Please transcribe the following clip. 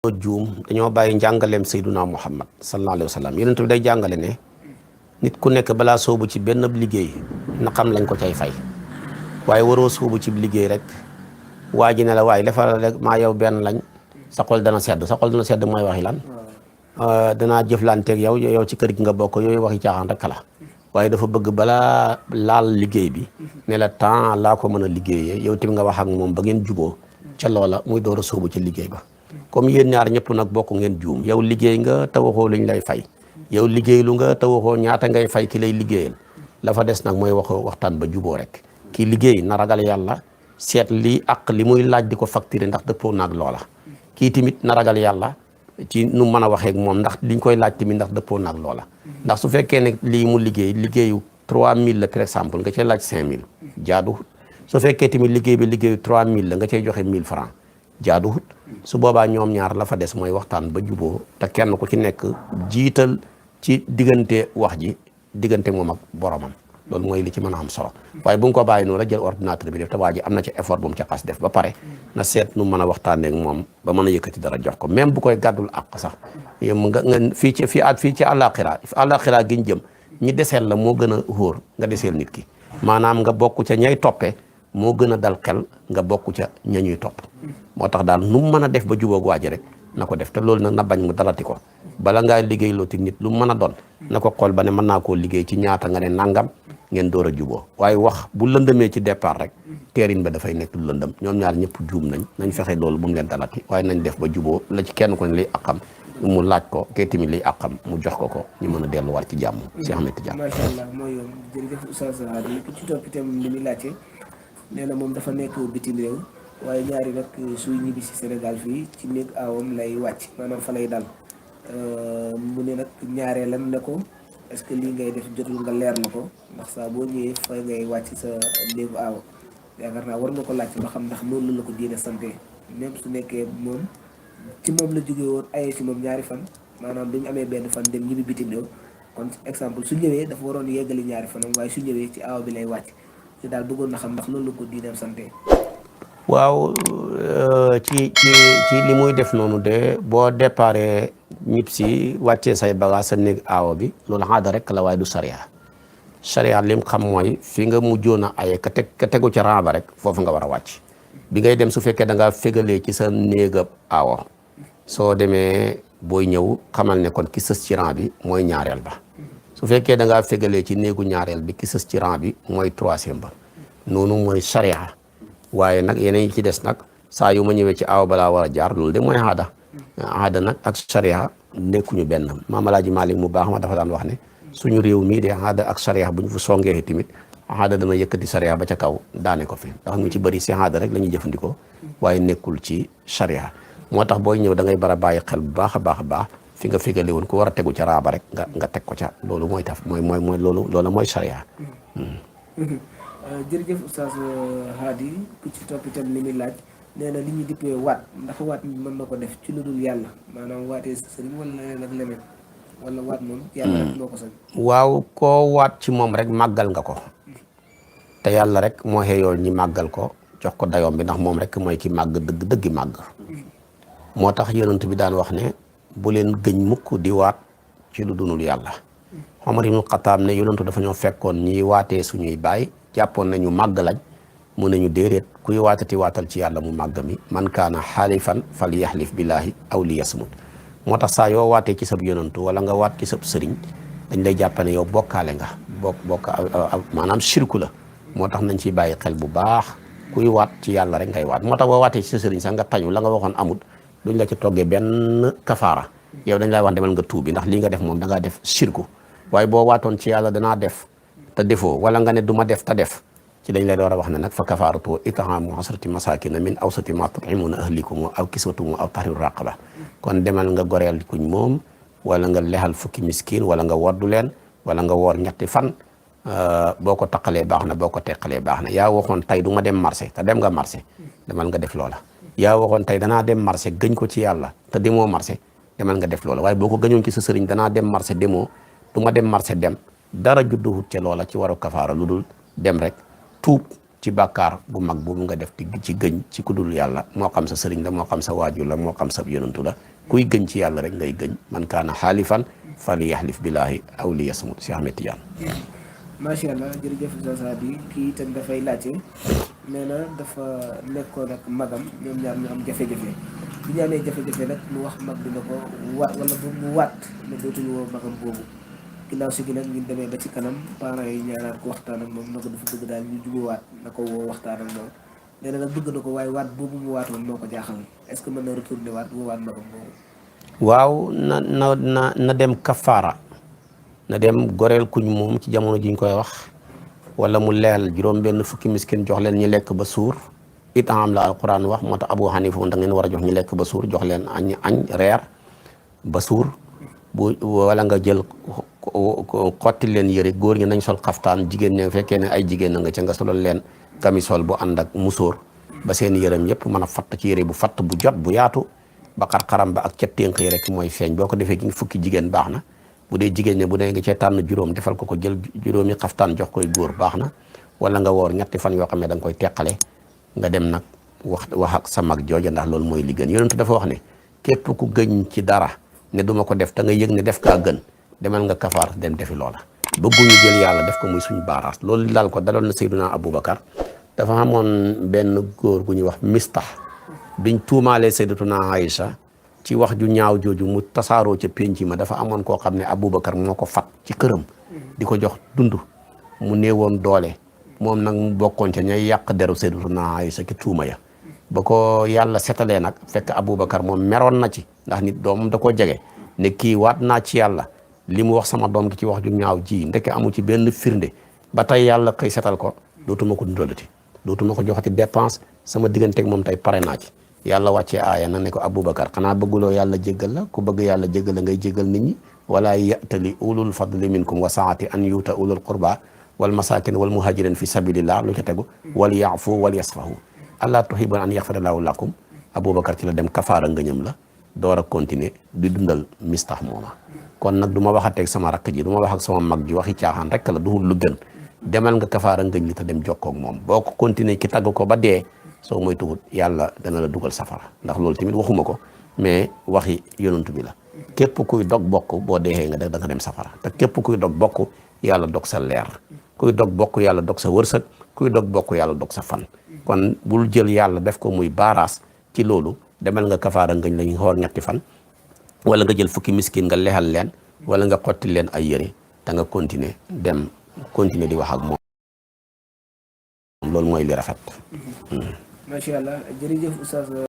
juum dañoo bàyyi njàngaleem sayduna muhammad sallallahu alayhi wa sallam yonent bi day jàngale ne nit ku nekk balaa soobu ci benn liggéey na xam lañ ko cay fay waaye waroo soobu ci liggéey rek waa ji ne la waaye defal rek maa yow benn lañ sa xol dana sedd mooy waxi lan danaa jëflanteeg yow ci kër gi nga bokk yooyu waxi caaxaan rek la waaye dafa bëgg balaa laal liggéey bi ne la temps laa ko mën a liggéeyee yow tamit nga wax ak moom ba ngeen juboo ca loola muy door a soobu ci liggéey ba comme yéen ñaar ñëpp nag bokk ngeen juum yow liggéey nga te waxoo luñ lay fay yow liggéey lu nga te waxoo ñaata ngay fay ki lay liggéeyal la fa des nag mooy waxtaan ba juboo rek kii liggéey na ragal yàlla seet li ak li muy laaj di ko facturer ndax dëppoo naag loola kii tamit na ragal yàlla ci nu mën a waxee ak moom ndax liñ koy laaj tamit ndax dëppoo naag loola ndax su fekkee ne lii mu liggéeyu 3000 la par exemple nga cay laaj 5000 jaaduwut su fekkee tamit liggéey bi liggéeyu 3000 la nga cay joxe 1000 francs jaaduwut su boobaa ñoom ñaar la fa des mooy waxtaan ba juboo te kenn ku ci nekk jiital ci diggante wax ji diggante moom ak boromam loolu mooy li ci mën a am solo waaye bu nga ko bàyyi noonu la jël ordinateur bi def te waa ji am na ci effort bu mu ca xas def ba pare na seet nu mën a waxtaanee ak moom ba mën a yëkkati dara jox ko même bu koy gàddul àq sax yow nga fii ci àllaaxira gi ñu jëm ñi deseel la moo gën a wóor nga deseel nit ki maanaam nga bokk ca ñay toppee moo gën a dal xel nga bokk ca ña ñuy topp moo tax daal nu mu mën a def ba jubóog waa ji rek na ko def te loolu nag na bañ mu dalati ko bala ngaa liggéey looti nit lu mu mën a doon na ko xool ba ne mën naa koo liggéey ci ñaata nga ne nangam ngeen door a juboo waaye wax bu lëndëmee ci départ rek teerin ba dafay nekk lu lëndëm ñoom ñaar ñëpp juum nañ fexe loolu bu mu leen dalati waaye nañ def ba juboo la ci kenn ko ne liy àqam mu laaj ko kay tamit liy àqam mu jox ko ñu mën a delluwaat ci jàmm si Ahmed Tidiane. macha allah mooy yoon jërëjëf Oustaz Hady ki ci topp itam li muy laajte nee na moom dafa nekk bitim réew waaye ñaari nag suy ñibbi si Sénégal fii ci néeg aawam lay wàcc maanaam fa lay dal mu ne nag ñaareelam ne ko est-ce que lii ngay def jotul nga leer na ko ndax saa boo ñëwee fa ngay wàcc sa néegu aaw yaakaar naa war nga ko laajte ba xam ndax loolu la ko diine santé même su nekkee moom ci moom la jógee woon ayee ci moom ñaari fan maanaam bi ñu amee benn fan dem ñibbi bitim réew kon exemple su ñëwee dafa waroon yeggali ñaari fanam waaye su ñëwee ci aaw bi lay wàcc ci daal bëggoon na xam ndax loolu la ko diineem santé. waaw ci li muy def noonu de boo déparé ñib si wàccee say bagage sa néeg aawo bi loolu xaada rek la waaye du sariya lim xam mooy fi nga mujjoon a aye ka tegu ci rang ba rek foofu nga war a wàcc bi ngay dem su fekkee da ngaa fégalee ci sa néegab aawo soo demee booy ñëw xamal ne kon ki sës ci rang bi mooy ñaareel ba su fekkee da ngaa fégalee ci néegu ñaareel bi ki sës ci rang bi mooy troisième ba noonu mooy sariya waaye nag yeneen yi ci des nag saa yu ma ñëwee ci aaw balaa war a jaar loolu de mooy aada nag ak sariya nekkuñu benn Maam Alaaji Maalik mu baax ma dafa daan wax ne suñu réew mii de aada ak sariya bu ñu fa songee tamit aada dana yëkkati sariya ba ca kaw daane ko fi ndax ñu ci bëri si aada rek la ñuy jëfandikoo waaye nekkul ci sariya moo tax booy ñëw da ngay bara bàyyi xel bu baax a baax fi nga fégale woon ku war a tegu ca raaba rek nga teg ko ca loolu mooy taf mooy loolu mooy sariya. jërëjëf Oustaz Hady ku ci topp itam li muy laaj nee na li ñu dippee waat ndax waat mën na ko def ci lu dul yàlla maanaam waatee sëriñ wala leneen ak leneen wala waat moom yàlla rek moo ko sañ. waaw koo waat ci moom rek màggal nga ko te yàlla rek moo xeeyoo ñi màggal ko jox ko dayoom bi ndax moom rek mooy ki màgg dëggi màgg moo tax yonent bi daan wax ne bu leen gëñ mukk di waat ci lu dunul yàlla Omar ibn Khattab ne yonentu dafa ñoo fekkoon ñiy waatee suñuy baay jàppoon nañu màgg lañ mu ne ñu déedéet kuy waatati waatal ci yàlla mu màgg mi man kaana xaalifan fal yaxlif billaahi aw li yasmut moo tax saa yoo waatee ci sab yonantu wala nga waat ci sab sëriñ dañ lay jàppane yow bokkaale nga maanaam shirku la moo tax nañ ciy bàyyi xel bu baax kuy waat ci yàlla rek ngay waat moo tax boo waatee ci sa sëriñ sax nga tañu la nga waxoon amut duñ la ci toggee benn kafaara yow dañ lay wax demal nga tuubi ndax lii nga def moom da ngaa def shirku waaye boo waatoon ci yàlla danaa def te defoo wala nga ne du ma def te def ci dañ lay door a wax ne nag fa kafaaratu it'aamu 10 masaakiina min awsati maa tut'imuuna ahlikum aw kiswatuhum aw tahriiru raqaba kon demal nga goreel kuñ moom wala nga lexal fukki miskin wala nga woddu leen wala nga woor ñetti fan boo ko taqalee baax na boo ko teqalee baax na yaa waxoon tey du ma dem marché te dem nga marché demal nga def loola yaa waxoon tey danaa dem marché gëñ ko ci yàlla te demoo marché demal nga def loola waaye boo ko gëñoon ci sa sëriñ danaa dem marché demoo du ma dem marché dem dara judduwut ca loola ci waru kafaara lu dul dem rek tuub ci bàkkaar bu mag boobu nga def ci gëñ ci kudul yàlla moo xam sa sëriñ la moo xam sa waajur la moo xam sa yonantu la kuy gëñ ci yàlla rek ngay gëñ man kaana xaalifan fali yaxlif billaahi aw li yasmut si Ahmed Tidiane. macha allah jërëjëf Oustaz Hady kii itam dafay laajte nee na dafa nekkoon ak magam ñoom ñaar ñu am jafe-jafe bi ñu amee jafe-jafe nag mu wax mag bi na ko waat wala mu waat ne dootuñu woo magam boobu ginnaaw si gi nag ñu demee ba ci kanam parents yi ñaanaat ko waxtaan ak moom na ko dafa bëgg daal ñu jubuwaat na ko woo waxtaan ak moom nee na nag bëgg na ko waaye waat boobu mu waatoon moo ko jaaxal est-ce que mën na retourné waat woowaat magam boobu. waaw na dem kafaara na dem goreel kuñ moom ci jamono ji ñu koy wax wala mu leel juróom benn fukki miskin jox leen ñi lekk ba suur itaam la alquran wax moo tax Abu Hanifa da ngeen war a jox ñi lekk ba suur jox leen añ reer ba suur bu wala nga jël xotti leen yëre góor ñi nañ sol xaftaan jigéen ñi fekkee ne ay jigéen na nga ca nga solal leen camisole bu ànd ak musóor ba seen yërëm yëpp mën a fatt ci yëre bu fatt bu jot bu yaatu ba xar-xaram ba ak ca ténk yi rek mooy feeñ boo ko defee ci fukki jigéen baax na bu dee jigéen ne bu dee nga cee tànn juróom defal ko jël juróomi xaftaan jox koy góor baax na wala nga woor ñetti fan yoo xam ne da nga koy teqale nga dem nag wax ak sa mag jooja ndax loolu mooy li gën yonent dafa wax ne képp ku gëñ ci dara ne duma ko def te nga yëg ne def kaa gën demal nga kafaar dem defi loola bëgguñu jël yàlla def ko muy suñu baaraas loolu daal ko daloon na Seydina Aboubacar dafa amoon benn góor gu ñuy wax Mistah biñ tuumaalee Sayyidatuna Aïcha ci wax ju ñaaw jooju mu tasaaroo ca penc ma dafa amoon koo xam ne Aboubacar moo ko fat ci këram di ko jox dund mu néewoon doole moom nag mu bokkoon ca ñay yàq deru Sayyidatuna Aïcha ki tuuma ya ba ko yàlla setalee nag fekk Aboubacar moom meroon na ci ndax nit doomam da koo jege ne kii waat naa ci yàlla li mu wax sama doom gi ci wax ju ñaaw ji ndeke amu ci benn firnde ba tey yàlla koy setal ko dootuma ko dundalati dootuma ko joxati dépense sama digganteeg moom tey pare naa ci yàlla wàccee aaya na ne ko Aboubacar xanaa bëgguloo yàlla jéggal la ku bëgg yàlla jéggal la ngay jéggal nit ñi wala ya'tali ulul fadli minkum wa saati an yuuta ulul qurba wal masakin wal muhajirin fi sabilillah lu ca tegu wal yaafu wal yasfahu allah tuhibuna an yaxfira lahu lakum Aboubacar ci la dem kafaara ngëñam la door a continuer di dundal Mistah mooma kon nag du ma waxateeg sama rakk ji du ma wax ak sama mag ji waxi caaxaan rek la duhul lu gën demal nga kafaara ngëñ li te dem jokkoog moom boo ko continuer ki tagg ko ba dee soo moy tuxut yàlla dana la dugal safara ndax loolu tamit waxuma ko mais waxi yonantu bi la képp kuy dog bokk boo deexee nga def da nga dem safara te képp kuy dog bokk yàlla dog sa leer kuy dog bokk yàlla dog sa wërsëg kuy dog bokk yàlla dog sa fan kon bul jël yàlla def ko muy baaraas ci loolu demal nga kafaara ngëñ lañu xool ñetti fan wala nga jël fukki miskin nga lexal leen wala nga xotti leen ay yëre te nga continuer dem continuer di wax ak moom loolu mooy li rafet. macha allah jërëjëf Oustaz